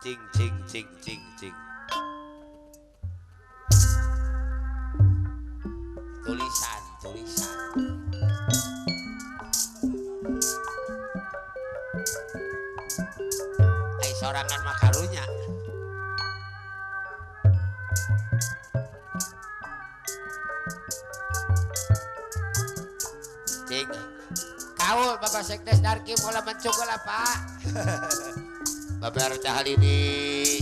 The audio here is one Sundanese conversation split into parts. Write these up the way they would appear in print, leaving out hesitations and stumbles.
Cing cing cing cing cing. Tulisan tulisan. Ai sorangan mah karunya. Cing. Kaul Bapak Sekdes Darkim ulah mencuk lah Pak. Bapak RT Halidi.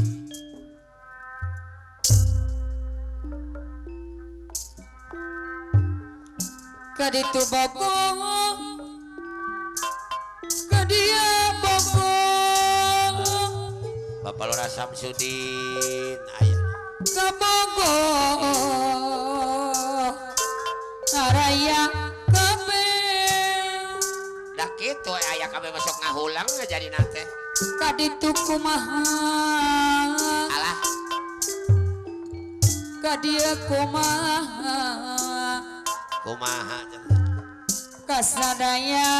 Kaditu bogo, kadia bogo. Bapak Lurah Samsudin, aya. Kabogo, araya kabeh. Dah kitu aya kabeh masuk ngahulang jadi nate. Kaditu kumaha? Alah. Kadia kumaha? Kumaha kasadaya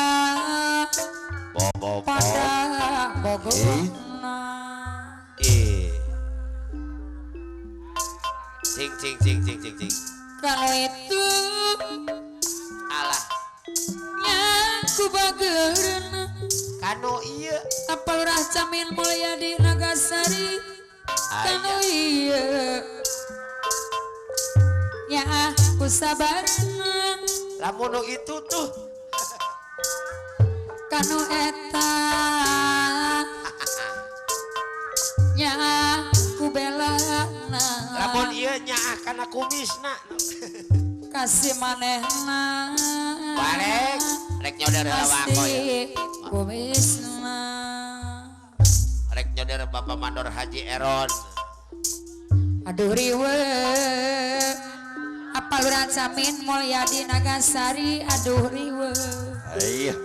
bobo pada bogona. Cing cing cing cing cing cing. Kalau itu alah nya ku bageurna kanu ieu apa Lurah Camin Mulyadi Nagasari kanu ieu nya aku sabarna lamun nu itu tuh kanu eta nya aku belana lamun ieu nyaah kana kumisna kasih manehna barek rek nyoder heula ya kumisna rek nyoder Bapak Mandor Haji Eron. Aduh riweuh apa Lurah Camin Mulyadi Nagasari aduh riweuh. Iya.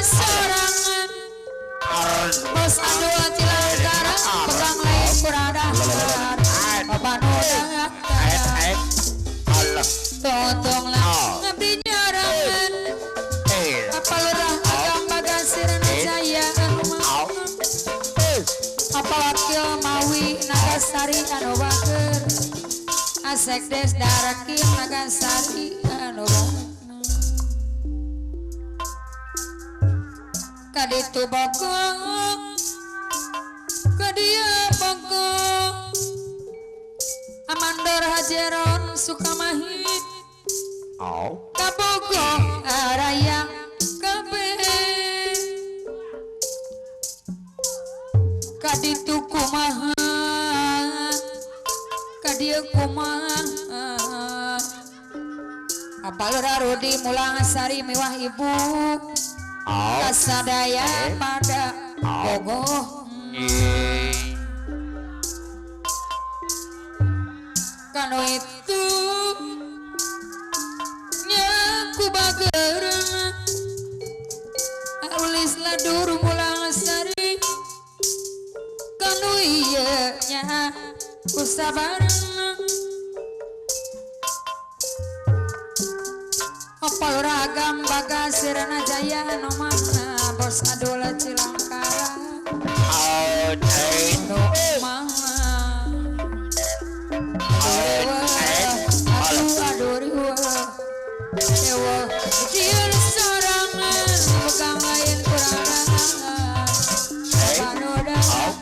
Sorangan bos aduh cilangkara pegang lain kuradahar bapak nu datang totong lah ngabdi nyarangan apa Lurah Agam Bagasir Jaya anu apa wakil Mawi Nagasari anu bager Asekdes Darkim Nagasari anu kaditu bogo kadia bogo Amandor Hajeron Sukamahi kabogo araya kabeh kaditu kumaha kadia kumaha apa Lurah Rudi Mulang Sari miwah ibu kasadaya pada bogoh kanu itu nyaku bageurna ulis ladur Mulang Sari kanu ieu nya ku sabarna apa Lurah Agam Bagasirna Jaya anu mana bos adola Cilangkara anu mana aduh aduh riweuh riweuh ieu sorangan pegang lain kurangan anu datang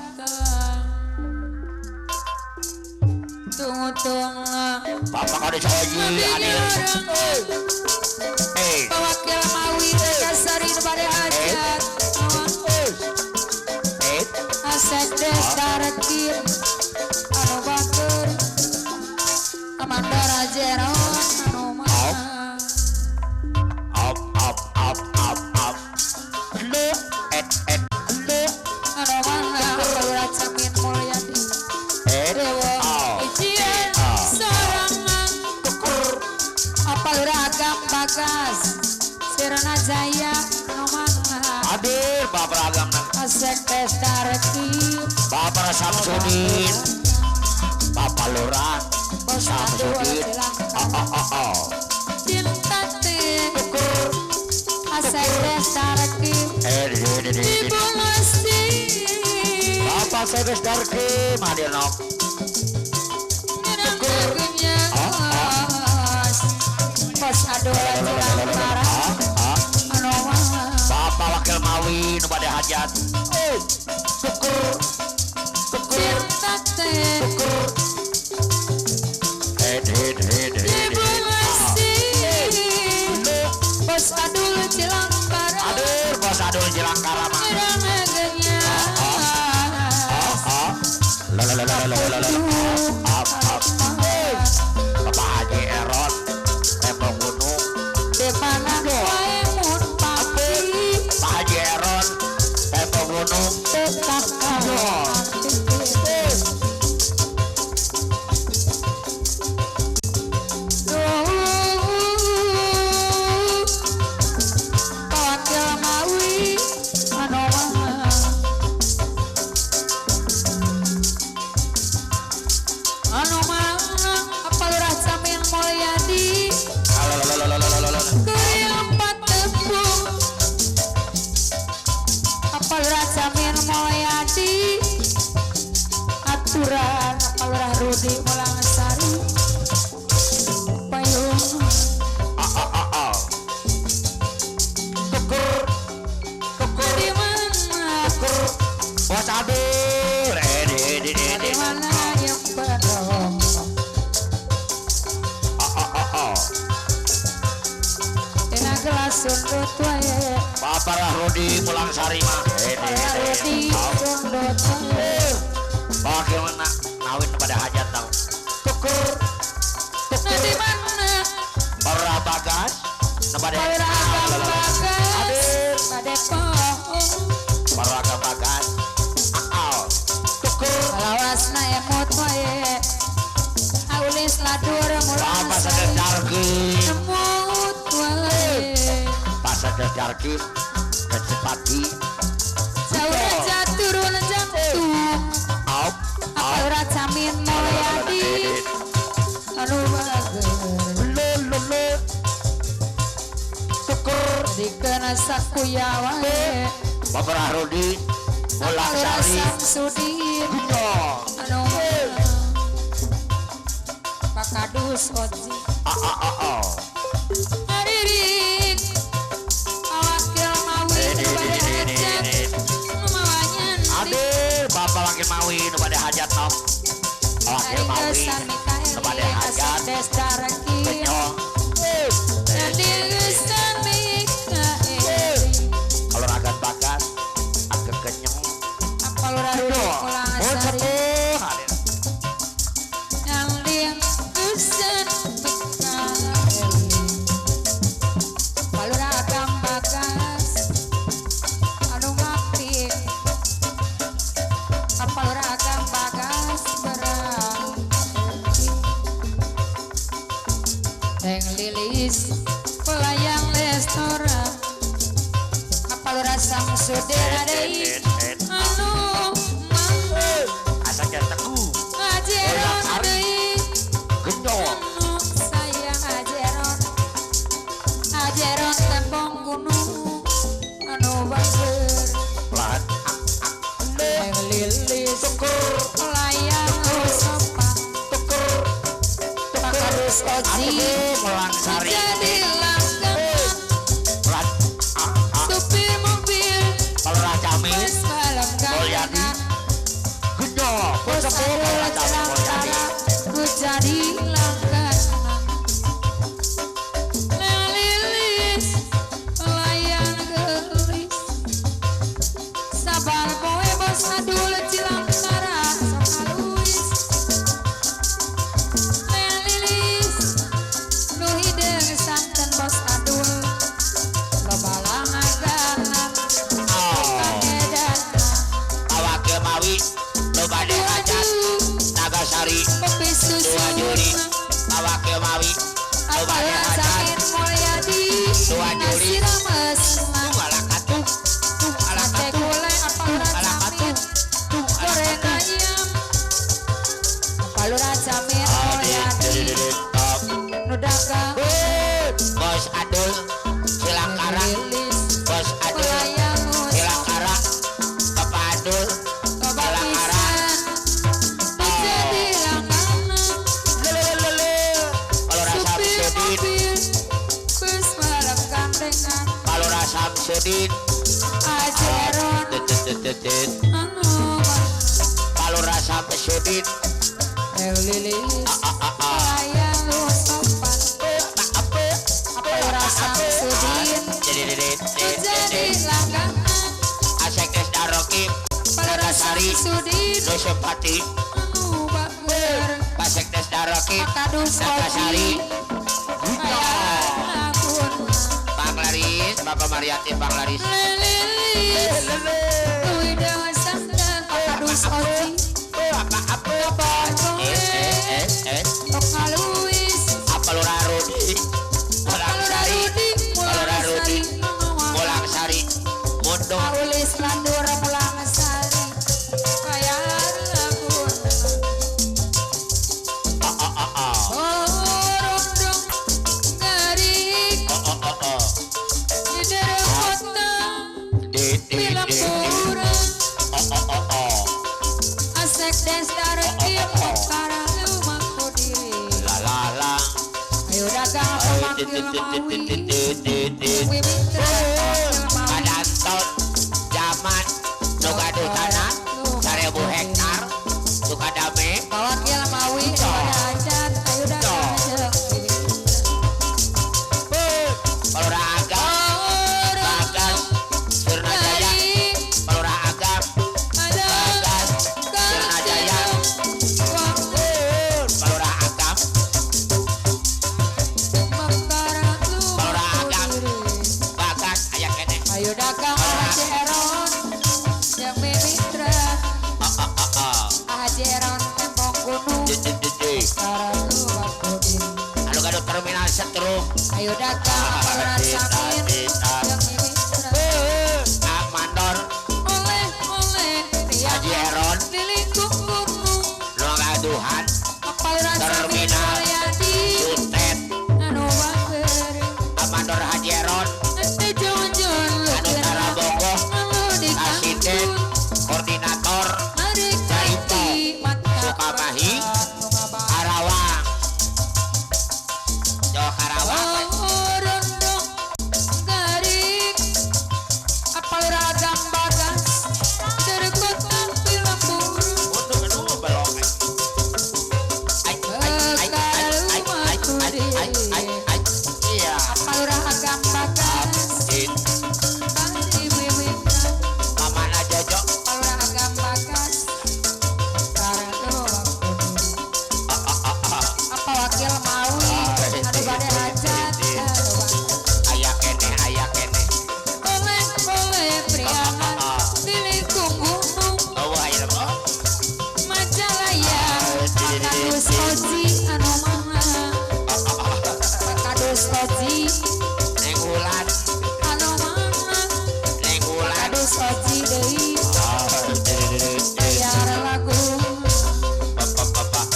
tungtung Bapak kades Haji Adil. Wakil Mawi Nagasari bade hajat Asekdes Darkim anu batur Amandor Hajeron anu mana up up up up up et et anu mana Lurah Camin Mulyadi Dewa Ijieun sorangan apa Lurah Agam Bagas Sirna Jaya anu mana hadir Bapak Agam Asekdes Darkim Bapak Samsudin Bapak Lurah Samsudin Cinta teh Asekdes Darkim Sekdes Darkim hadir nok. Bos adul Cilangkara anu Bapak Wakil Mawi nu bade hajat. Syukur syukur cinta teh syukur. Hed hed hed hed. Bos adul Cilangkara. Aduh bos adul Cilangkara mah. La la la la la la la. Up up. Bapak Haji Eron Tembok Gunung. Di mana wae mun pati. Pak Haji Eron Tembok Gunung. Tetap aturan Pak Lurah Rudi Mulangsari payung tukur tukur di mana tukur bos adul di mana yang berong enak gelas sundut wae Bapak Rudi Mulangsari mah Rudi sundut wae bagaimana nawin pada hajat tau tukur tukur di mana para bagas pada bagas pada pohon para bagas akal tukur lawasna emot wae aulis ladur mulang Bapak Darkim emot wae Pasar Darkim kecepati jauh turun jantung Lurah Camin Mulyadi anu bager lulu tukur dikena sakuya wae Bapak Rudi Mulangsari Samsudin anu Pak Kadus Oji Aririk Wakil Mawi nu bade hajat nu mawanyan Aduh Bapak Wakil Mawi nu bade hajat nok Wakil Mawi nu bade hajat kenyong kalau ragat bagas agak kenyong apa Lurah Rudi Mulangsari pelayang lestora apa Lurah Samsudin deui anu mang asa teguh ajeron deui gendong anu sayang ajeron ajeron tembong gunung anu bager pelan neng lilis tukur pelayang sopa tukur Pak Kadus Oji Mulangsari jadi langganan supir mobil Lurah Camin Mulyadi gendong bos adul Cilangkara ku jadi langganan lilis pelayang gelis sabar poe bos adul Cilangkara sok aluis lilis gandengan Palurah Samsudin Haji Eron anu Palurah Samsudin Lilis aya nu sopan Palurah Samsudin jadi langganan Asekdes Darokim Palurah Sari Samsudin Nusepati anu bager Pasekdes Darokim Kadus Nagasari Oji Panglaris Bapak Mariatin Panglaris Lilis Luwi Dewa Sangka Kadus Oji apa apa S Luis apa Lurah Rudi Mulang Sari Lurah Rudi Mulang Sari Mundo Paulis Landur Mulang Sari kaya lagu Borondong garik di daerah kota Pilamburan Asek Destar Kim Kara lumaku diri la la la ayo dagang pemanggil mawi Wimitra Padanton zaman nu gaduh tanah 1000 hektar Sukadame Wakil mawi ada hajat ayo dagang Palurah Agam Bagas Sirnajaya Palurah Agam Bagas Sirnajaya Palurah Agam Palurah Agam Bagas aya keneh ayo dagang Haji Eron yang mitra Haji Eron tembok gunung Anu gaduh terminal Setrum ayo dagang Palurah Samin yang mitra Mandor oleh-oleh Haji Eron di lingkup gunung nu gaduhan Palurah Samin Terminal Mulyadi Sutet anu bager Mandor Haji Eron ente jon-jon anu Tarabogoh anu di Presiden Koordinator Jaito Sukamahi Karawang Jawa Karawang Rondong garing Palurah Agam Bagas dari kota Pilembur Untung aduh belok ai ai ai ai ai ai ai ai ai iya Palurah Agam Bagas It Bali Wiwita Mamana Jojo Palurah Agam Bagas Apa wakil mawi anu bade hajat aya keneh aya keneh oleh-oleh priangan di lingkung gunung oh aya mah Majalaya Pakadus Oji anu maha Pakadus Oji Neng Wulan anu maha Neng Wulan Pakadus Oji deui bayar lagu Bapak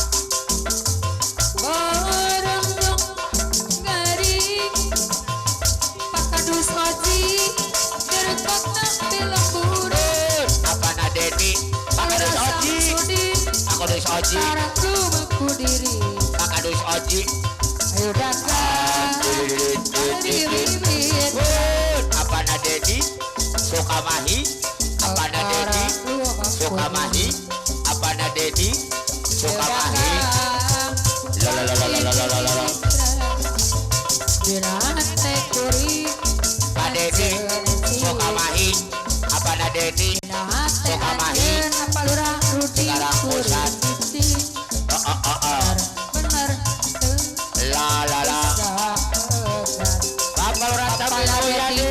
Borondong garing Pakadus Oji dari kota Pilembur apa na Dedi Pakadus Oji Samsudin Pakadus Oji Karak lumaku diri Pakadus Oji ayo dagang di bibit apa na Dedi Sukamahi apa na Dedi Sukamahi apa na Dedi Sukamahi la la la la la la la la Dirante kuri Pak Dedi Sukamahi apa na Dedi Sukamahi Palurah Rudi Sekarang pusat. Oh oh oh oh bener la la la Bapak Lurah Samin Mulyadi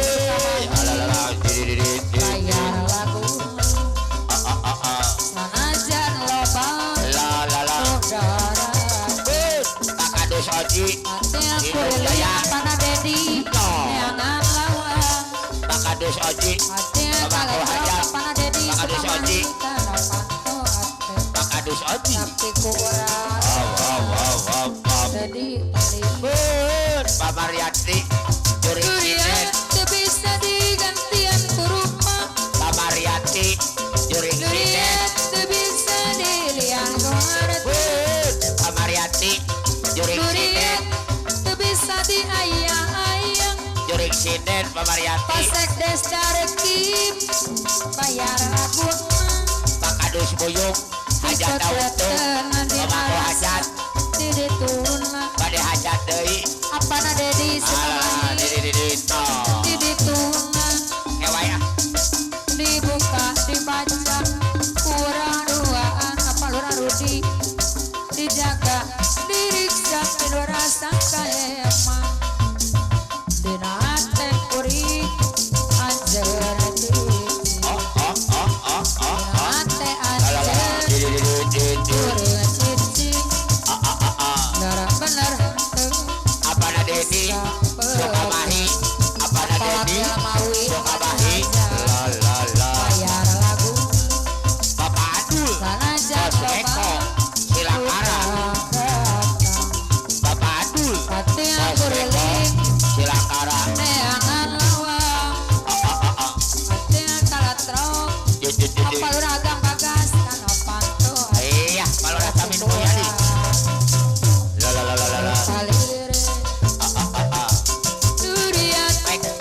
la la la bayar lagu oh oh oh oh sanajan loba la la la saudara Pak Kadus Oji Ate kuriling Pana Dedi neangan lawang Pak Kadus Oji Ate Bapak kaletrok Hajat Pana Dedi Pak Kadus Oji Sukamahi panto ate Pak Kadus Oji tapi ku ora oh oh oh oh oh sedih paling Pak Mariati Juring Durian Sinen teu bisa digantian ku rupa Pak Mariati Juring Sinen Durian teu bisa dilian ku harta Pak Mariati Juring Sinen Durian teu bisa diayang-ayang Juring Sinen Sinden Pak Mariati. Pasek Desdarkim bayar laguna. Pak Kadus Buyung hajat tautung pemangku hajat didituna bade hajat deui apana Dedi Sukamahi didituna ngewaya dibuka dibaca kurang duaan apa Lurah Rudi dijaga diriksa rasa kaema dina hate kuring anjeun oh oh oh oh oh hate anjeun bener apana Dedi Sukamahi apana Dedi Sukamahi la la la bayar lagu Bapak Adul sanajan Bos Eko Silakara Bapak Adul Bos Eko Silakara neangan lawang hate kalatrok apa Lurah Agam Bagas kana panto iya Pak Lurah Samin Mulyadi la la la la la durian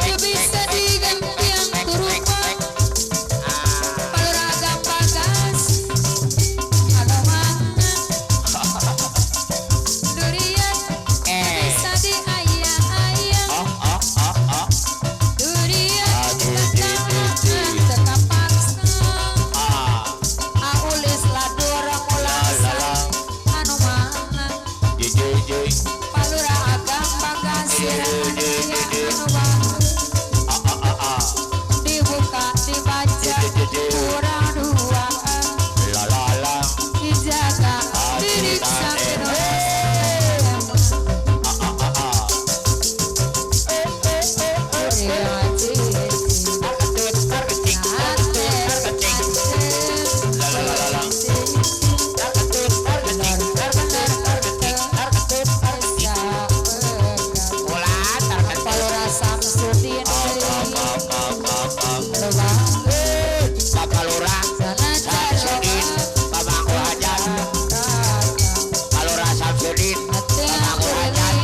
teu bisa digantian ku rupa Pak Lurah Agam Bagas anu mana durian teu bisa diayah-ayah oh oh oh oh durian teu kapaksa ah aulis ladur mulaksa anu mana Pak Lurah Agam Bagas anu mana dibuka dibaca kurang duaan la la la dijaga diriksa Pak Lurah Samsudin Bapak Lurah Samsudin Pamangku Hajat Pak Lurah Samsudin Pamangku Hajat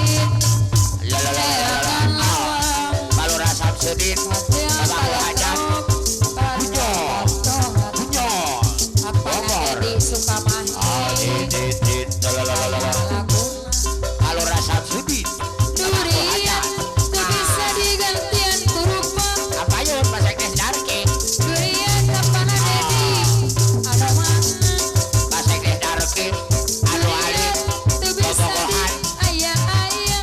la la la la la Pak Lurah Samsudin Pamangku Hajat Bunyo Bunyo Apa Dedi Sukamahi la la la la la Pak Lurah Samsudin durian teu bisa digantian ku rupa apa yuk Pak Sekdes Darki durian apana Dedi anu mana Pak Sekdes Darki anu durian alit teu bisa diayah-ayah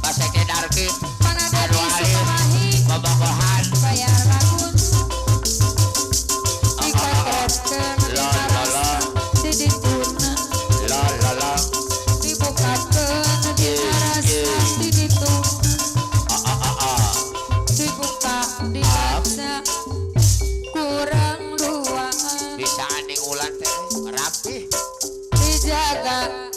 Pak Sekdes Darki pana Dedi Sukamahi bobogohan bayar lagun dikotretkeun La, la, la. di dituna la la la dibukakeun dina rasa di ditu dibuka dibaca kurang duaan bisa aning ulan teh rapi dijaga